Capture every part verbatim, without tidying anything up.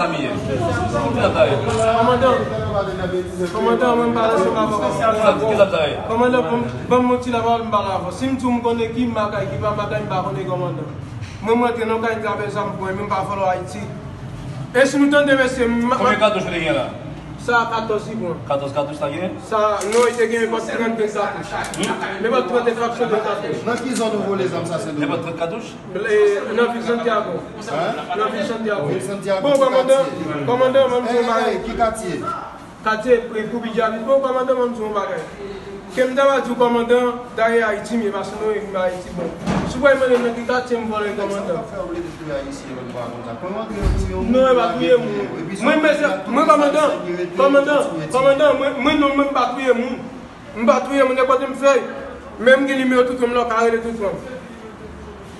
Sa m ye. Ki sa m ta ye? Kòmandan, kòmandan, mwen m pale ansanm avè w. Ki sa, ki sa m ta ye? Kòmandan, ban m, ban m yon ti lapawòl, m pale avè w. Si m di w m konnen ki makay, ki pa makay, m pa konnen, kòmandan. Mwen, mwen antre nan kay, m trape zam pou mwen, men m pa vòlò Ayiti. E si nou tande, mesye, m... Konbyen katouch ou te gen la? Sa katòz li pran. Katòz katouch sa genyen? Sa, non, li te genyen nenpòt trannde katouch. Hmm? Nenpòt trannde fraksyon de katouch. Nan ki zòn ou vòlè zam sa, se... Nenpòt trannde katouch? E, nan vil Santiago. Hein? Nan vil Santiago. Vil Santiago. Bon, ki kòmandan, katye? Kòmandan, mwen m di yon bagay. Hey, hey, ki katye? Katye, e, Koubidjali. Bon, kòmandan, mwen m di yon bagay. Ke m ta va di w, kòmandan, dayè Ayiti m ye, paske nou revin Ayiti, bon. Si w pral mande m nan ki katye m vòlè, kòmandan. Non, e pa touye moun. Mwen, mesye, mwen, kòmandan, kòmandan, kòmandan, mwen, mwen, non, mwen pa touye moun. M pa touye moun, e kote m fè. Men m gen nimewo tonton m la, w ka rele tonton m.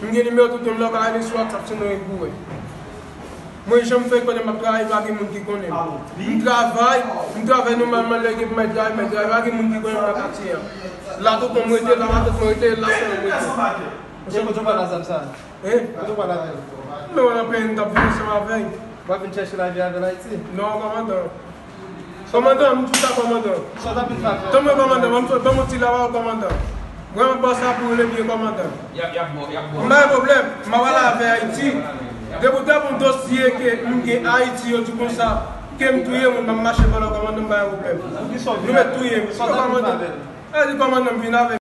M gen nimewo tonton m la, w ka rele sou WhatsApp, sinon e pou wè. Mwen janm fè kote m ap travay, pa gen moun ki konnen m. M travay, m travay nòmalman, lè gen pou m al travay, m al travay, pa gen moun ki konnen m nan katye a. La tonton m rete, la matant mwen rete, la sè m rete. E kote w pran zam sa? Hein? Kote w pran avè l? Men w nan peyi m t ap viv ansanm avè l. W ap vin chèche lavi avè l Ayiti? Non, kòmandan. Kòmandan, m di w sa, kòmandan. Sa w t ap vin fè avè l? Tanpri, kòmandan, ban m, ban m yon ti lapawòl, kòmandan. Vrèman, bòs la pou rele byen, kòmandan. Y ap, y ap bon, y ap bon. M pa gen pwoblèm, m ap ale avè Ayiti. Depi w ta pou yon dosye ke m gen Ayiti, yo di konsa, ke m touye moun, m ap mache vòlò, kòmandan, m pa gen pwoblèm. Poukisa w vin avè l? Nou mèt touye m. Sa w t ap vin fè avè l? E di kòmandan m vin avè l.